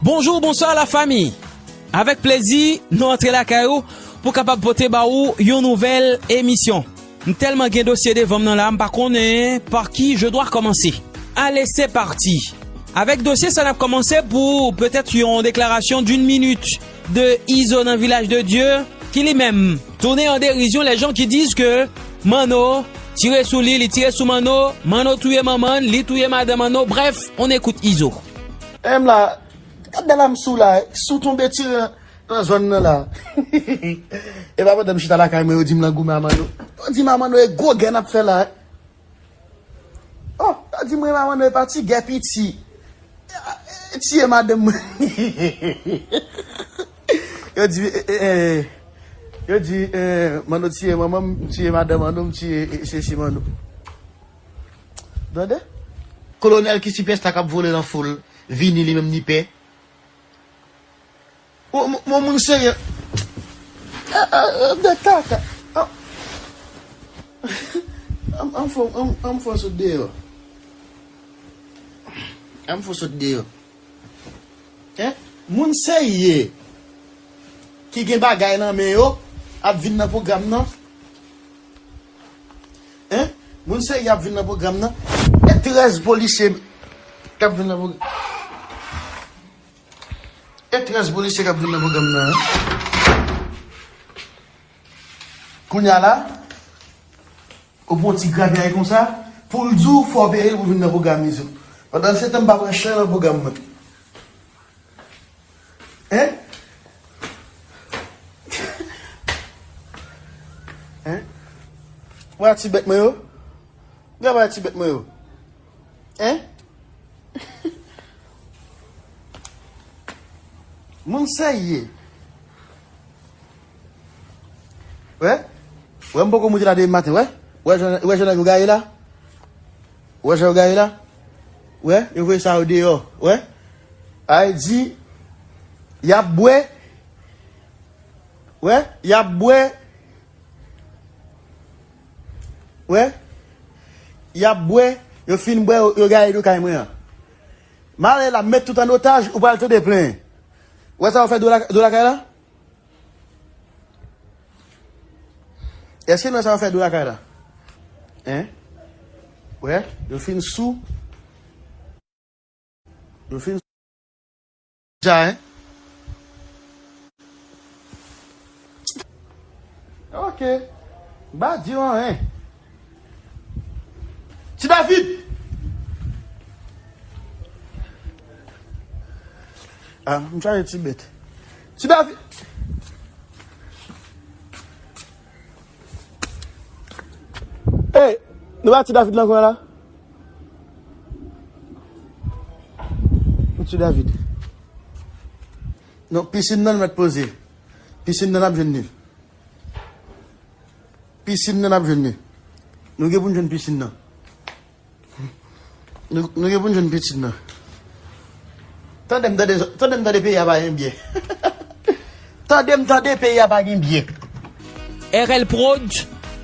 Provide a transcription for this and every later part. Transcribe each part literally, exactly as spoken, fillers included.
Bonjou, bonswa la fami. Avèk plezi, nou antre lakay ou pou kapab pote ba ou yon nouvèl emisyon. M tèlman gen dosye devan m nan la, m pa konnen par qui je dois commencer. Allez, c'est parti. Avèk dosye sa n ap kòmanse pou petèt yon deklarasyon d'une minute de Izo nan Vilaj de Dye, ki li menm tounen an derizyon les gens qui disent que Manno tire sou li, li tire sou Manno, Manno touye manman l, li touye madan Manno. Bref, on écoute Izo. M la, gad la m sou la, sou tonbe tire nan zòn nan la. E pa pandan m chita lakay mwen, yo di m lan goumen a Manno. Yo di m a Manno, e gwo gè n ap fè la. Oh, yo di mwen a Manno, e pa ti gè piti. E, e, tiye madanm mwen. Yo di, e, e, e, yo di, e, Manno tiye manman m, m tiye madanm Manno, m tiye, e, sesi Manno. Tande? Kolonèl ki sipèsta k ap vole nan foul, vini li menm ni pè. Mon, mon, mon moun serye. Ah, ah, ah, de kaka. Ah. An, an fò, an, an fò sot deyò. An fò sot deyò. Hein? Moun serye ki gen bagay nan men yo ap vin nan pwogram nan. Hein? Moun serye ap vin nan pwogram nan. E trèz polisye k ap vin nan pwogram. E trèz polisye k ap vin nan pwogram nan, hein? Kounye a la, ou pran ti grapyay konsa, pou l di w fò w peye l pou vin nan pwogram Izo. Pandan se tan m pa pran chay nan pwogram mwen. Hein? Hein? Ou wè ti bèt mwen yo? Gade ti bèt mwen yo. Hein? Moun serye. Wè? Wè, m poko moute la depi maten, wè? Wè jan, wè jan nèg yo gaye la? Wè jan yo gaye la? Wè, yo voye sa yo deyò, wè? Ay di, y ap bwè. Wè, y ap bwè. Wè, y ap bwè, yo fin bwè, yo, yo gaye dlo kay mwen an. M ale la, m met tout an otaj, ou pral tande plen. Wè sa yo fè dlo la, dlo lakay la? Èske nou wè sa yo fè dlo lakay la? Hein? Wè, yo fin sou. Yo fin sou. Dja, hein? Ok. M pa di w anyen. Ti David! Ah, m chaje ti bèt. Ti David! Hey, nou pa Ti David lan konn la? Ou Ti David? Non, pisin nan l mèt poze. Pisin nan n ap jwenn li. Pisin nan n ap jwenn li. Nou gen pou n jwenn pisin nan. Nou, nou gen pou n jwenn pisin nan. Tande m tande, tande m tande peyi a pa gen byen. Tande m tande peyi a pa gen byen. R L Prod,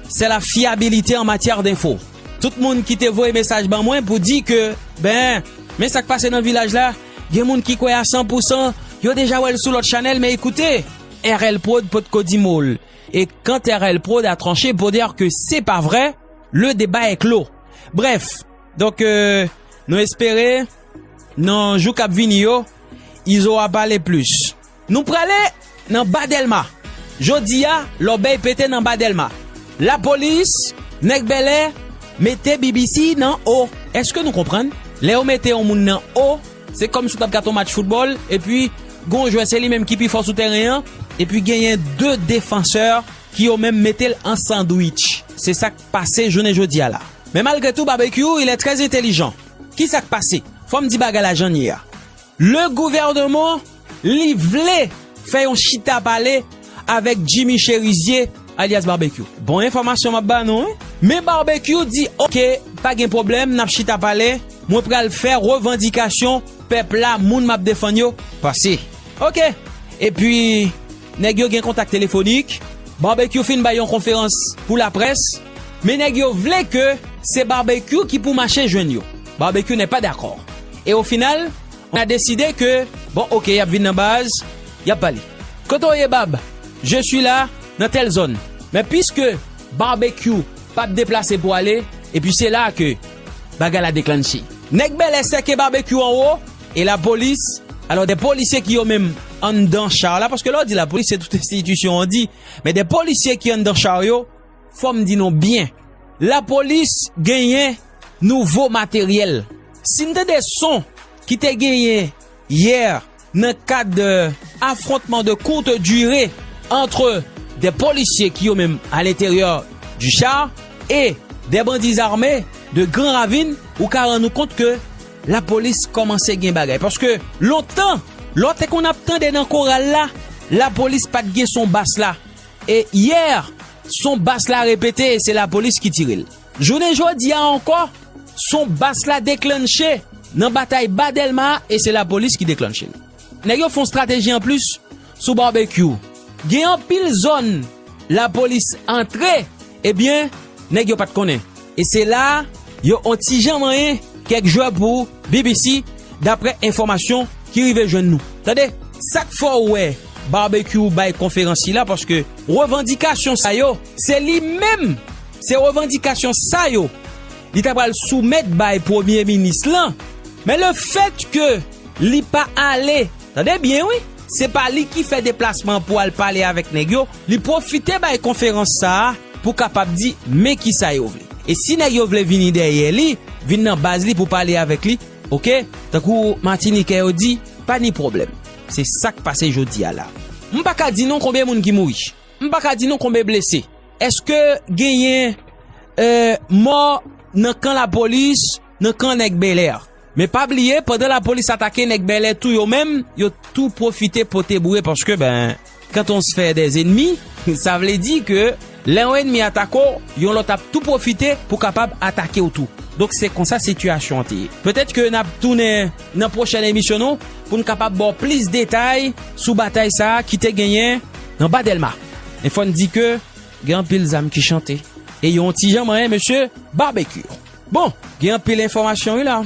c'est la fiabilité en matière d'info. Tout moun ki te voye mesaj ban mwen pou di ke, ben, men sa k pase nan vilaj la, gen moun ki kwè a san pou san, yo deja wè l sou lòt chanèl, men ekoute, R L Prod potko di mo l. Et quand R L Prod a tranché pour dire que c'est pas vrai, le débat est clos. Bref, donk, euh, nou espere, nan jou k ap vini yo, Izo a pale plis. Nou prale nan Ba Dèlma. Jodi a, lòbèy pete nan Ba Dèlma. Lapolis, nèg bèlè, mete B B C nan O. Èske nou konprann? Lè yo mete yon moun nan O, se kòmsi w t ap gade yon match foutbòl, epi gen yon jwè se li menm ki pi fò sou tèren an, epi genyen de defansè ki yo menm mete l an sandwich. Se sa k pase jounen jodi a la. Men malgre tou, Barbecue, il est très intelligent. Ki sa k pase? Fò m di bagay la jan l ye a. Le gouvernement, li vle fè yon chita pale avèk Jimmy Chérizier, alyas Barbecue. Bon enfòmasyon m ap ba nou, wi. Men Barbecue di, oke, pa gen pwoblèm, n ap chita pale. Mwen pral fè revandikasyon pèp la, moun m ap defann yo, pase. Oke. Epi, nèg yo gen kontak telefonik. Barbecue fin bay yon konferans pou laprès. Men nèg yo vle ke se Barbecue ki pou mache jwenn yo. Barbecue n'est pas d'accord. E o final, On a décidé que, bon, ok, y ap vin nan baz, y ap pale. Kote w ye, Bab? Je suis là, nan tèl zòn. Men piske Barbecue p ap deplase pou ale, epi se la ke bagay la deklanche. Nèg bèlè sèke Barbecue anwo, e lapolis, alò, de polisye ki yo menm anndan cha la, paske lè w di lapolis, se tout enstitisyon an di, men de polisye ki anndan cha yo, fò m di nou byen, lapolis genyen nouvo materyèl. Si n tande son ki te genyen yè nan kad afwontman de kout dire antre de polisye ki yo menm à l'intérieur du char e de bandits armés de Grand Ravine, ou ka rann ou kont ke lapolis kòmanse gen bagay. Paske lontan, lè w te konn ap tande nan koral la, lapolis pa t gen son bas la. E yè, son bas la repete e se lapolis ki tire l. Jounen jodi a ankò, son bas la deklanche nan batay Ba Dèlma a e se lapolis ki deklanche l. Nèg yo fè yon estrateji anplis sou Barbecue. Gen anpil zòn lapolis antre, ebyen, nèg yo pa t konnen. E se la a, yo on ti jan manyen kèk jwè pou B B C, daprè enfòmasyon ki rive jwenn nou. Tande, sa k fè w wè Barbecue bay konferans sila, paske revandikasyon sa yo, se li menm, se revandikasyon sa yo, li ta pral soumèt bay premye minis lan. Men le fèt ke li pa ale, tande byen wi, se pa li ki fè deplasman pou al pale avèk nèg yo, li pwofite bay konferans sa a pou kapab di, men kisa yo vle. E si nèg yo vle vini dèyè li, vin nan baz li pou pale avèk li, oke, tankou Matinikè yo di, pa ni pwoblèm. Se sa k pase jodi a la. M pa ka di nou konbyen moun ki mouri. M pa ka di nou konbyen blese. Èske genyen, e, mò nan kan lapolis, nan kan nèg bèlè? Men pa bliye, pandan lapolis atake nèg bèlè tou yo menm, yo tou pwofite pote boure paske, ben, quand on se fait des ennemis, sa vle di ke lè yon ennmi atake w, yon lòt ap tou pwofite pou kapab atake w tou. Donk, se konsa sitiyasyon an te ye. Petèt ke n ap tounen nan pwochèn emisyon nou pou n kapab ba w plis detay sou batay sa a ki te genyen nan Ba Dèlma. Men fò n di ke gen anpil zam ki chante. E yon ti jan manyen mesye Barbecue. Bon, gen anpil enfòmasyon wi la.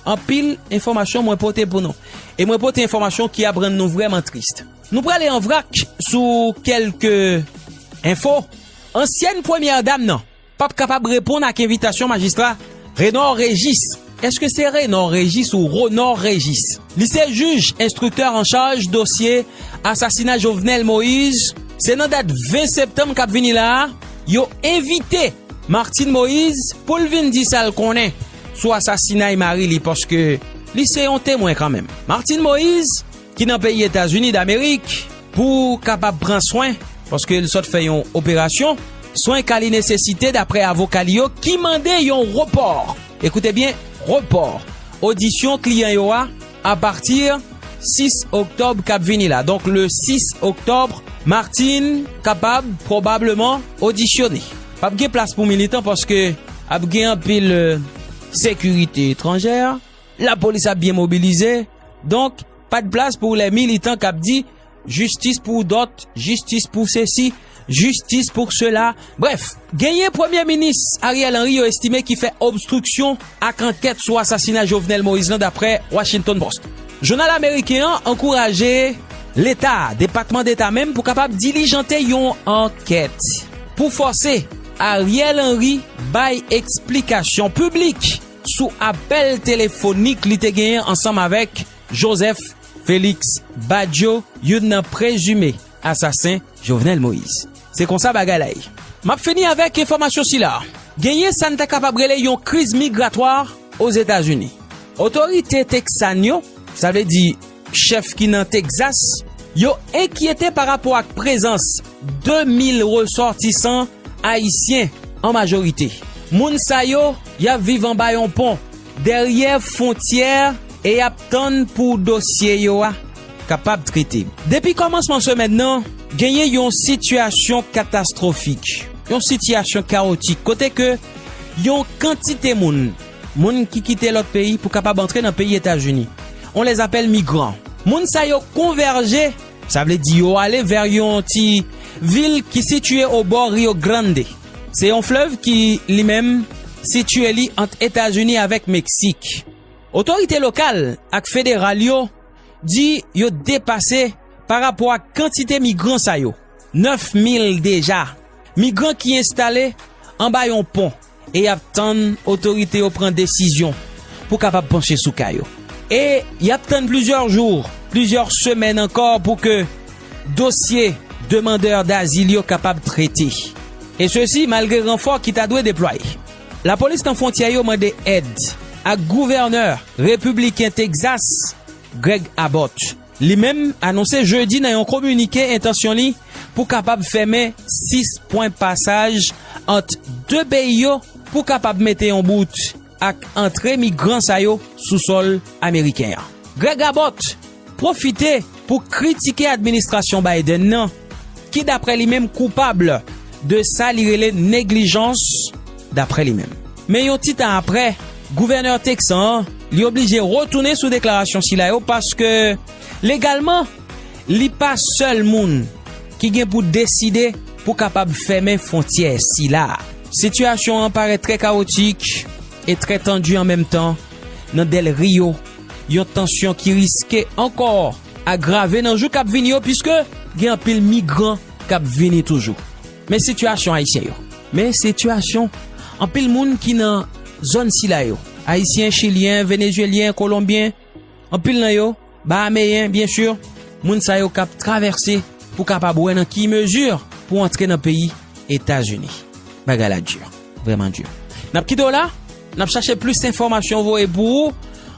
Anpil enfòmasyon mwen pote pou nou. E mwen pote enfòmasyon ki ap rann nou vrèman tris. Nou prale an vrak sou kèlke enfo. Ansyèn premyè dam nan p ap kapab reponn ak envitasyon majistra Renor Régis. Èske se Renor Régis ou Ronor Régis? Li se jij enstriktè an chaj dosye asasina Jovenel Moïse. Se nan dat ven septanm k ap vini la a, yo envite Martine Moïse pou l vin di sa l konnen sou asasinay mari li, paske li se yon temwen kanmenm. Martine Moïse, ki nan peyi Etazini Damerik, pou kapab pran swen, paske l sot fè yon operasyon, swen ka li nesesite, daprè avoka li yo, ki mande yon repò. Ekoute byen, repò odisyon kliyan yo a, apati sis oktòb k ap vini la. Donk, le sis oktòb, Martine kapab pwobableman odisyone. P ap gen plas pou militan paske ap gen anpil, e, sekirite etranjè, lapolis ap byen mobilize. Donk, pa de plas pou lè militan k ap di, jistis pou dòt, jistis pou sesi, jistis pou sela. Brèf, genyen Premye Minis Ariel Henry yo estime ki fè obstriksyon ak ankèt sou asasina Jovenel Moïse lan, daprè Washington Post. Jounal ameriken an ankouraje Leta, Depatman Deta menm, pou kapab dilijante yon ankèt pou fòse Ariel Henry bay eksplikasyon piblik sou apèl telefonik li te genyen ansanm avèk Joseph Félix Badio, youn nan prezime asasen Jovenel Moïse. Se konsa bagay la ye. M ap fini avèk enfòmasyon sila. Genyen sa n ta kapab rele yon kriz migratwa Ozetazini. Otorite Texan yo, sa vle di chèf ki nan Texas, yo enkyete pa rapò ak prezans de mil resòtisan ayisyen an majorite. Moun sa yo, y ap viv anba yon pon, dèyè fwontyè, e y ap tann pou dosye yo a kapab trete. Depi kòmansman semèn nan, genyen yon sitiyasyon katastwofik, yon sitiyasyon kawotik, kote ke yon kantite moun, moun ki kite lòt peyi pou kapab antre nan peyi Etazini, on les appelle migrants. Moun sa yo konvèje, sa vle di yo ale vè yon ti vil ki sitiye obò Rio Grande. Se yon flèv ki, li menm, sitiye li ant Etazini avèk Meksik. Otorite lokal ak federal yo di yo depase pa rapò ak kantite migran sa yo, nèf mil deja. Migran ki enstale anba yon pon e y ap tann otorite yo pran desizyon pou kapab panche sou ka yo. E y ap tann plizyè jou, plizyè semèn ankò pou ke dosye demandè dazil yo kapab trete. E sesi malgre ranfò ki ta dwe deplwaye. Lapolis nan fwontyè yo mande èd ak gouvènè repibliken Texas, Greg Abbott. Li menm anonse jedi nan yon kominike entansyon li pou kapab fèmen sis pwen pasaj ant de peyi yo pou kapab mete yon bout ak antre migran sa yo sou sòl ameriken an. Greg Abbott pwofite pou kritike administrasyon Biden nan, ki daprè li menm koupab de sa li rele neglijans, daprè li menm. Men yon ti tan apre, gouvènè Texas an, li oblije retounen sou deklarasyon sila yo paske legalman, li pa sèl moun ki gen pou deside pou kapab fèmen fwontyè sila. Sitiyasyon an parèt trè kawotik e trè tandi an menm tan nan Del Rio, yon tansyon ki riske ankò agrave nan jou k ap vini yo, piske gen anpil migran k ap vini toujou. Men sitiyasyon ayisyen yo. Men sitiyasyon anpil moun ki nan zòn sila yo. Ayisyen, chilyen, venezyelyen, kolonbyen, anpil nan yo, bahameyen, byen si, moun sa yo k ap travèse pou kapab wè nan ki mezi pou antre nan peyi Etazini. Bagay la di, vrèman di. N ap kite w la, n ap chache plis enfòmasyon voye pou ou,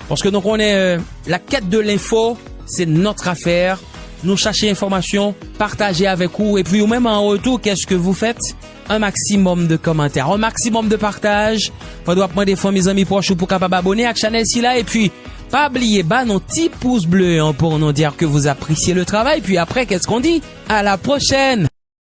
paske nou konnen, euh, la quête de l'info, c'est notre affaire. Nou chache enfòmasyon, pataje avèk ou, epi ou menm an retou, qu'est-ce que vous faites? Un maximum de commentaires, un maximum de partage. Pandan w ap mande fanmi, zanmi pwòch ou pou kapab abone ak chanèl sila, epi pa bliye ba nou ti pous ble an pour nous dire que vous appréciez le travail, puis après, qu'est-ce qu'on dit? À la prochaine!